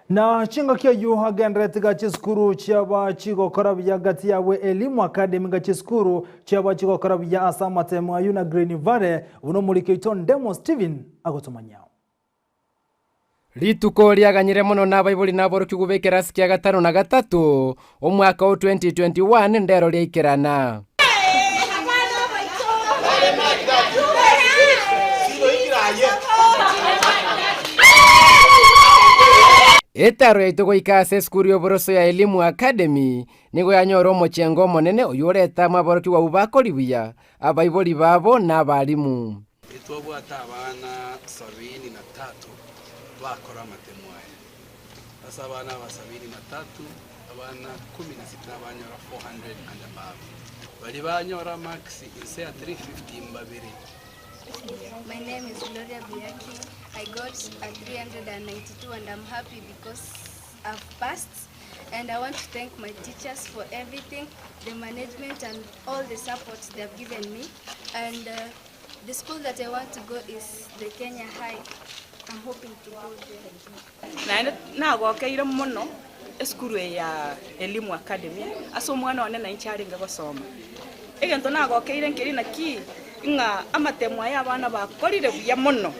Na chingaki ayio agenderete iga chisukuru chiaba chigokora buya gati yabwe Elimu Academy iga chisukuru chiaba chigokora buya ase amatemo ayio na Green Valley buna omoriki oito Ndemo Stephen agotomanyia. Rituko riaganyire mono nabaibori na aborokigwa b'ekerasi kia gatano na gatato, omwaka o 2021 ndero riaikerana. Etaro yaito goika ase esukuru y'oboroso ya Elimu Academy nigo yanyora omochengo omonene oyio orete amo aborokigwa abwo bakori buya, abaibori babo na abalimu. Ntwabwate abana sabini na tatu bakora amatemo aya. Ase abana aba sabini na tatu, abana kumi na sita banyora 400 and above. Baria banyora marks inse ya 350 mbabere. My name is Gloria Biaki. I got a 392 and I'm happy because I've passed. And I want to thank my teachers for everything, the management and all the support they have given me. And uh, the school that I want to go is the Kenya High. I'm hoping to go there. Naende nagokeire mono esukuru eye ya Elimu Academy ase omwana one nainche arenge gosoma. Egento nagokeire nkeria naki ng'a amatemo aya abana bakorire buya mono.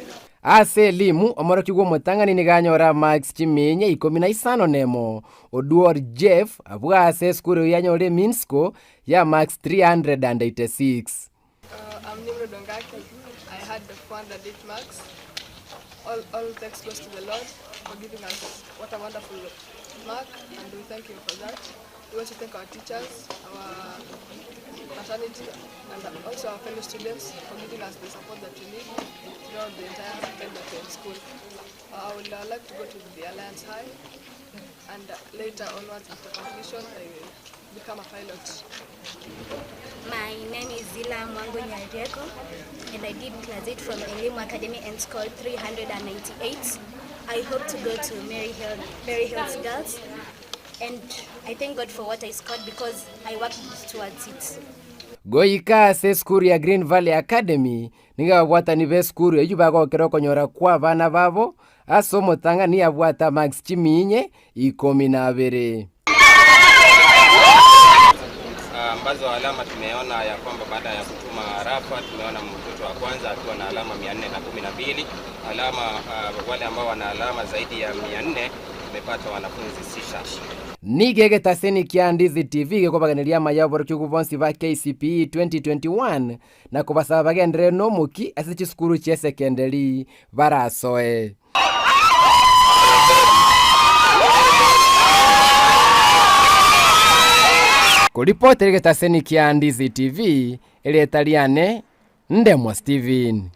Ase Elimu, omorokigwa omotang'ani nigo anyore amarks chiminya ikomi na isano nemo, Oduor Jeff, abwo ase esukuru eyio yanyore eminsko ya marks 386. I'm Nimrod Ongaki. I had 408 marks. All, all thanks goes to the Lord for giving us what a wonderful mark, and we thank Him for that. We also thank our teachers, our fraternity, and also our fellow students for giving us the support that we need throughout the entire time that we're in school. I would like to go to the Alliance High, and later onwards after completion, I will become a pilot. My name is Zila Mwango Nyarieko and I did class 8 from Elimu Academy and scored 398. I hope to go to Mary Hill, Mary Hills Girls and I thank God for what I scored because I worked towards it. Goika ase esukuru ya Green Valley Academy, nigo ababwatani b'esukuru eyio bagokera okonyora kw'abana babo ase omotang'ani abwate amarks chimiinye ikomi na abere. Ambazo alama tumeona ya kwamba baada ya kutuma rafa tumeona mtoto wa kwanza akiwa na alama 412 alama. Wale ambao wana alama zaidi ya 400 tumepata wanafunzi sita. Nigo egetaseni kia Ndizi TV gekobaganeria amaya aborokigwa bonsi ba KCPE 2021 na kobasaba bagenderere nomoki ase chisukuru chia esekenderi barasoe. Koripotera egetaseni kia Ndizi TV, erieta riane Ndemwa Steven.